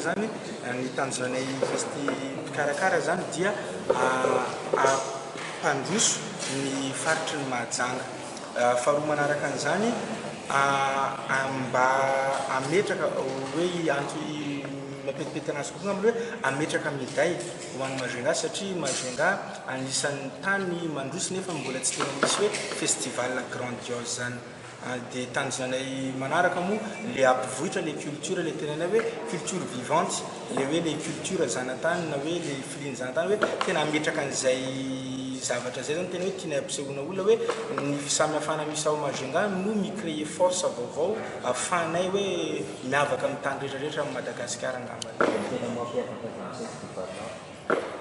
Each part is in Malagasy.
zany, ny tanjonanay festi mpikarakara zany dia hampandroso ny faritry ny Mahajanga. Faharoa manaraka an'izany, mba hametraka hoe antso mampetipety anazy kokoa angamba hoe hametraka medaille ho an'i Majunga satria Majunga anisan'ny tany mandroso nefa mbola tsy tena misy hoe festival grandiose zany. Dia tanjonanay manaraka moa le hampivoitra le culture le tenenay hoe culture vivante, le hoe le culture zanatany na hoe le filian'ny zanatany hoe tena hametraka an'izay zavatra zay zany tena hoe tianay hampisehoana olona hoe ny fahasamihafana misy ao Majunga no mi-créer force vaovao ahafahanay hoe miavaka amin'ny tany rehetra rehetra amin'i Madagasikara angambany. Ny tena mampiavaka azy amin'ny festival hafa.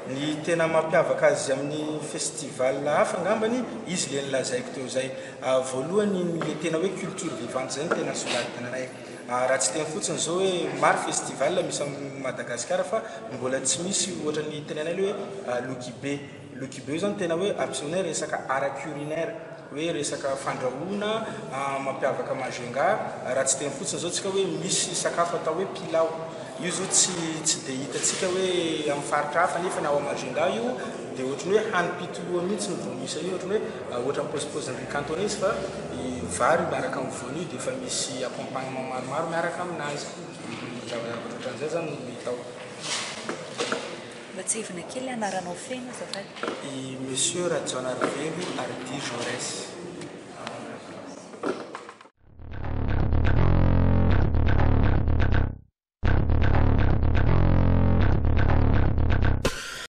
Ny tena mampiavaka azy amin'ny festival hafa angambany, izy le nolazaiko teo izay. Voalohany le tena hoe culture vivante izay no tena asongadinanay. Raha tsy teny fotsiny izao hoe maro festival misy amin'i Madagasikara fa mbola tsy misy ohatran'ny tenenay le hoe Lokibe. Lokibe io zany tena hoe ampisehoanay resaka art culinaire. Hoe resaka fandrahoana mampiavaka Majunga, raha tsy teny fotsiny zao tsika hoe misy sakafo atao hoe pilao, io zao tsy tsy dia hitantsika hoe amin'ny faritra hafa nefa ny ao Majunga io dia ohatran'ny hoe hanim-pitoloha mihitsy no vao misy an'io, ohatran'ny hoe ohatran'ny paozipaozin'ny riz cantonais izy fa vary miaraka amin'ny voanio dia efa misy accompagnement maromaro miaraka aminazy, zavatra ohatran'izay zany no hita ao. Mba tsiahivina kely ny anaranao feno azafady. I Monsieur Rajaonarivelo Hardy Jaurès.